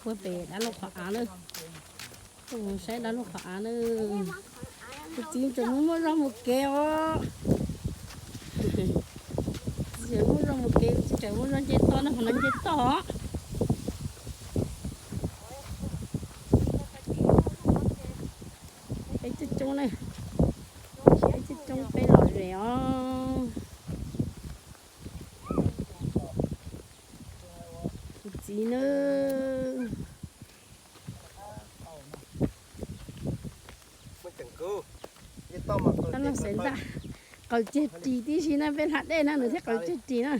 Ua pem dab laug qhov av na. Tuaj mus saib dab laug qhov av na. Tus txiv tseem muaj muaj zog mus kev os. Txiv tseem muaj zog mus kev, txiv tseem muaj zog nce toj na, qhov no nce toj. Peb coob coob na, peb coob coob peb lom zem os. Tus txiv na. Dab laug Xaiv Ntaj qaws ceg ris tib si na, peb hla dej na nws thiaj qaws ceg ris na.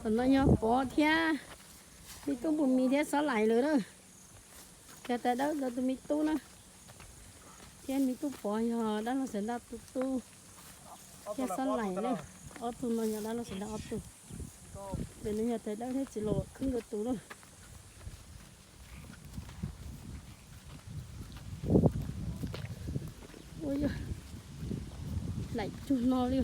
Tom no yog Pov thiab me tub Npus Mis thiab Xob Laim lawm na. Cog tais dawb rau tus me tub na, thiab me tub Pov yog dab laug Xaiv Ntaj tus tub, thiab Xob Laim na. Ob tug no yog dab laug Xaiv Ntaj ob tug. Ntawm no yog tais dawb thiab txiv los khwb nkawd tus na. Ua yog laim cuag no li.